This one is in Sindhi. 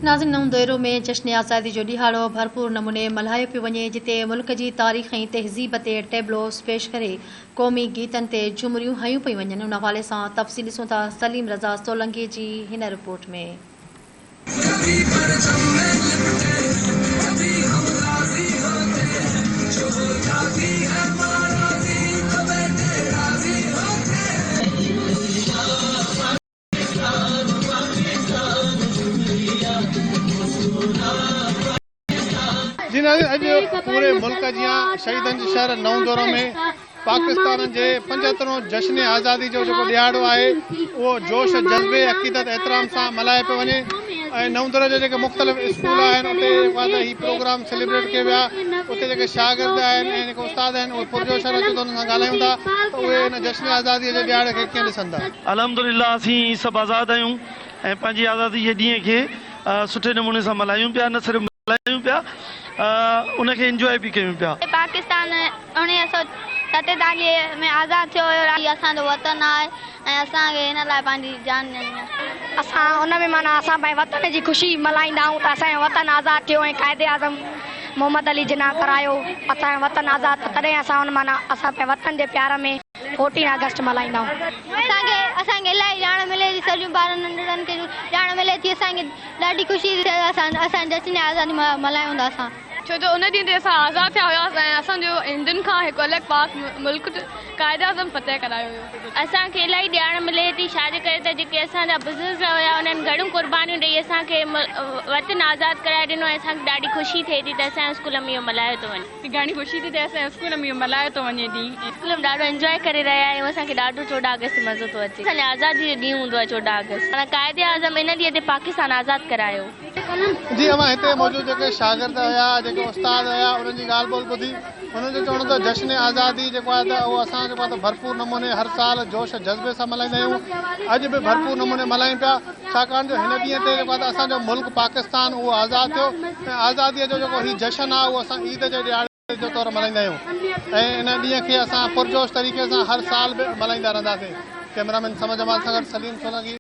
ناظرين نئون ديرو ۾ جشن آزادي جو ڏهاڙو ڀرپور نموني ملهايو پيو وڃي جتي ملڪ جي تاريخ ۽ تهذيب تي ٽيبلوز پيش ڪري قومي گيتن تي جهمريون هنيون پيون وڃن ان حوالي سان تفصيل ڏسون ٿا سليم رضا سولنگي جي هن رپورٽ ۾. جي ناظرين اڄ پوري ملڪ جيان شهيدن جي شهر نئون دورو ۾ پاڪستان جي پنجهترون جشن آزادي جو جيڪو ڏهاڙو آهي اهو جوش جذبي عقيدت احترام سان ملهايو پيو وڃي ۽ نئون دوري جا جيڪي مختلف اسڪول آهن اتي جيڪو آهي ته هي پروگرام سيليبريٽ ڪيو ويا اتي جيڪي شاگرد آهن ۽ جيڪي استاد آهن اهي پرجوش آهن اچو ته انهن سان ڳالهايون ٿا ته اهي ان جشن آزادي جي ڏهاڙي کي ڪيئن ڏسن ٿا. الحمدلله اسين سڀ آزاد آهيون ۽ پنهنجي آزادي جي ڏينهن کي سٺي نموني سان ملهايون پيا نه صرف ملهايون پيا ان کي انجواء به ڪيون پيا. پاڪستان 1947 ۾ آزاد ٿيو هيو. هي اسان جو وطن آهي ۽ اسان کي هن لاء پنهنجي جان ڏيڻي آهي. اسان ان ۾ معنيٰ اسان پنهنجي وطن جي خوشي ملهائيندا آهيون ته اسان جو وطن آزاد ٿيو ۽ قائد اعظم محمد علي جناح ڪرايو اسان جو وطن آزاد ته تڏهن اسان ان معنيٰ اسان پنهنجي وطن جي پيار ۾ فورٽين آگسٽ ملهائيندا آهيون. اسان کي اسان کي الاهي ڄاڻ ملي ٿي سڄون ٻارن ننڍڙن کي ڄاڻ ملي ٿي اسان کي ڏاڍي خوشي ٿي اسان اسان جشن آزادي ملهايون ٿا اسان. ڇو جو ان ڏينهن تي اسان آزاد ٿيا هياسين ۽ اسان جو هندن کان هڪ الڳ پاڪ ملڪ قائداعظم فتح ڪرايو هيو. اسان کي الاهي ڄاڻ ملي ٿي ڇا جي ڪري ته جيڪي اسان جا بزرگ هيا انهن گهڻيون قربانيون ڏئي اسان کي وطن آزاد ڪرائي ڏنو ۽ اسان کي ڏاڍي خوشي ٿئي ٿي ته اسان جي اسڪول ۾ اهو ملهايو ٿو وڃي. گهڻي خوشي ٿي ٿئي اسان جي اسڪول ۾ اهو ملهايو ٿو وڃي ڏينهن. اسڪول ۾ ڏاڍو انجواء ڪري رهيا آهيون اسان کي ڏاڍو 14 آگسٽ تي مزو ٿو اچي. اسان جي آزادي جو ڏينهن هوندو آهي 14 آگسٽ معنيٰ قائداعظم ان ڏينهن تي پاڪستان آزاد ڪرايو. جي اوهان هتي موجود جيڪي شاگرد هيا جيڪي استاد هيا انهن جي ڳالهه ٻولهه ٻڌي انهن جو چوڻ هو ته جشن آزادي جيڪو آهي ته اهو اسان جيڪو آهي ته ڀرپور نموني هر سال جوش جذبي سان ملهائيندا آهيون اڄ به ڀرپور نموني ملهايون پيا ڇاڪاڻ جو هن ڏينهن تي جيڪو آهي ته اسان جو ملڪ پاڪستان اهو آزاد ٿيو ۽ آزادي جو جيڪو هي جشن آهي اهو اسان عيد جي ڏهاڙي جي طور ملهائيندا آهيون ۽ ان ڏينهن کي اسان پرجوش طريقي سان هر سال به ملهائيندا رهنداسين ڪئميرامين سمجهه جمال سان گڏ سليم سولنگي.